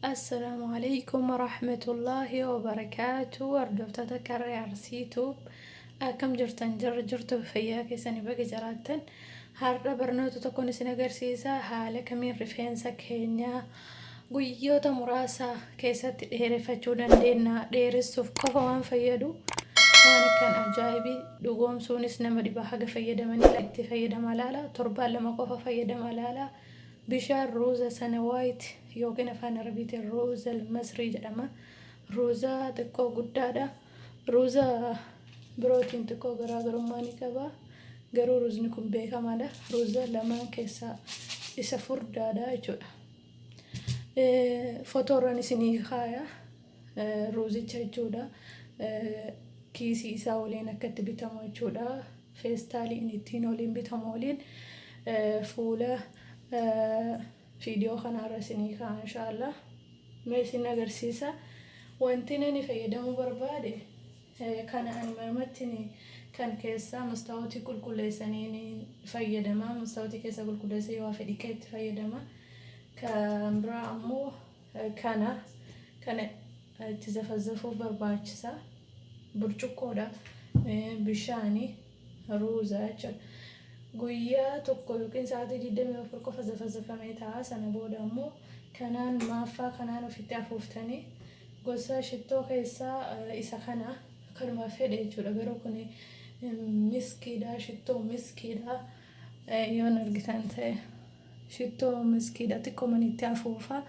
Assalaamu alaikum warahmatullaahi wabarakaatu. Hordoftoota Karree Arsii Tube, akkam jirtan? Jirra jirtu, fayyaa keessanii baga jiraattan. Har'a barnoota tokkoon isin agarsiisa, haala kamiin rifeensa keenya guyyoota muraasa keessatti dheereffachuu dandeenya. Dheeressuuf qofa waan fayyadu, waan akkaan ajaa'ibii dhugoomsuunis nama dhiba. Haga fayyadamanii itti fayyadamaa laala, torbaan 2 qofa fayyadamaa laala. Bishaan ruuza sana white yookiin afaan Arabiitiin ruuza masrii jedhama. Ruuza xiqqoo guddaadha. Ruuza birootiin xiqqoo garaagarummaa ni qaba. Garuu ruuzni kun beekamaadha. Ruuza lamaan keessaa isa furdaadha jechuudha. Fotoorran isinii kaaya ruuzicha jechuudha. Kiisii isaa waliin akka itti bitamu jechuudha. Feestaalii inni ittiin waliin bitamu waliin fuula viidiyoo kanarra isinii kaa'a, inshaallah. Mee isin agarsiisa. Wanti nani fayyadamuu barbaade kana, ani manumatti kan keessaa mastaawotii qulqulleessanii fayyadama. Mastaawotii keessa qulqulleessee yoo hafe dhiqee itti fayyadama. Kan biraa ammoo kana itti zafazzafuuf barbaachisa. Burcuqqoodha. Bishaanii ruuza jechuudha. Guyyaa tokko yookiin sa'aatii 24 qofa zafazzafamee ta'a. Sana booda ammoo kanaan maaffaa kanaan ofitti afuuftanii, gosa shittoo keessaa isa kana kanuma fedhe jechuudha. Garuu kun miskiidha. Shittoo miskiidha. Yoon argitan ta'e, shittoo miskiidha. Xiqqoo itti afuufa,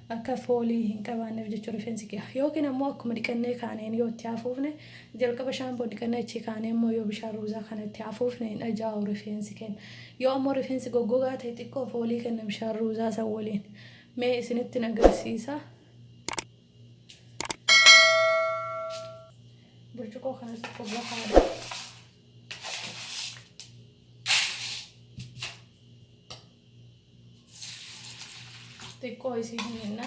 akka foolii hin qabaanneef jechuudha rifeensi kiyya. Yookiin ammoo akkuma dhiqannee kaaneen yoo itti afuufne, jalqaba shaampoo dhiqannee achi kaanee immoo yoo bishaan ruuzaa kana itti afuufne, hin ajaa'u rifeensi keenya. Yoo ammoo rifeensi goggogaa ta'e, xiqqoo foolii kenna bishaan ruuzaa san waliin. Mee isinitti agarsiisa. Burcuqqoo kanas xiqqoo gahaadha. Xiqqoo isii hinna.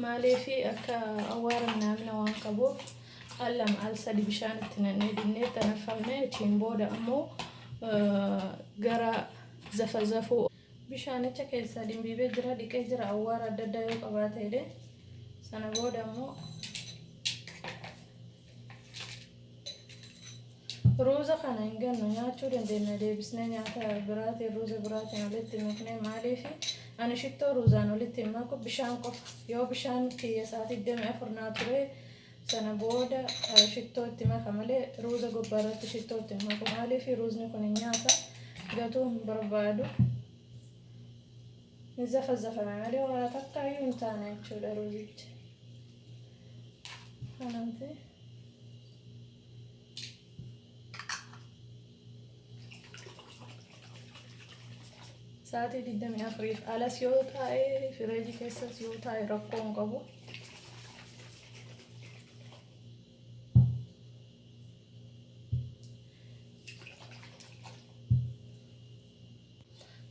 Maaliif akka awwaara minaamina waan qabuuf, al lama al sadi bishaan itti nannee dinnee tanaffamne. Achiin booda ammoo gara zafazafuu. Bishaanicha keessaa dhimbiibee jira, dhiqee jira, awwaara adda addaa yoo qabaate jedhee. Sana booda ammoo ruuza kana hin gannu, nyaachuu dandeenya deebisnee nyaata biraatiin, ruuza biraatiin walitti maknee. Maaliif ani shittoo ruuzaan walitti hin maku, bishaan qofa. Yoo bishaan kiyya sa'aatii 24 naa ture, sana booda shittoo itti maka malee ruuza gubbaa irratti shittoo itti hin maku. Maaliif ruuzni kun hin nyaata, gatuu hin barbaadu. Hin zafazafame malee waa takka iyyuu hin taane jechuudha ruuzichi. Kanaaf sa'aatii 24f alas yoo taa'e, firiijii keessas yoo taa'e, rakkoo hin qabu.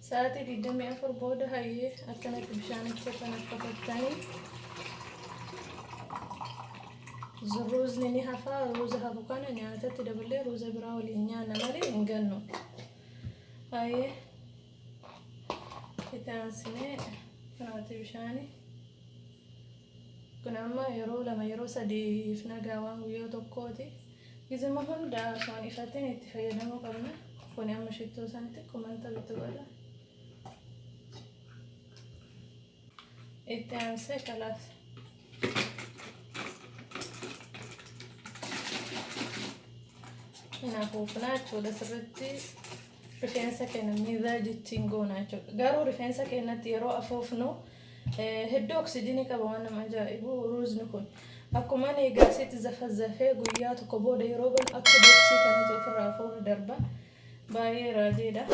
Sa'aatii 24 booda hayyee akkanatti bishaanicha kana qotattanii, ruuzni ni hafa. Ruuza hafu kana nyaatatti daballee ruuza biraa waliin nyaanna malee hin gannu. Hayyee, itti aansinee kanaati bishaani. Kun amma yeroo lama yeroo sadiif nagaa waan guyyaa tokkooti. Gizima hunda osoo hin ifatin itti fayyadamuu qabna. Kun amma shittoo isaan xiqqoo manta bitti godha. Itti aansee kalaas. Hin afuufnaa jechuudha, sirriitti rifeensa keenya miizaa jittiin goona jechuudha. Garuu rifeensa keenyatti yeroo afuufnu hedduu oksijiinii qaba. Waan nama ajaa'ibu, ruuzni kun akkuma ani gaasiitti zafazafee guyyaa tokko booda yeroo banu akka boksii kanatti ofirraa afuurri darba. Baay'ee raajiidha.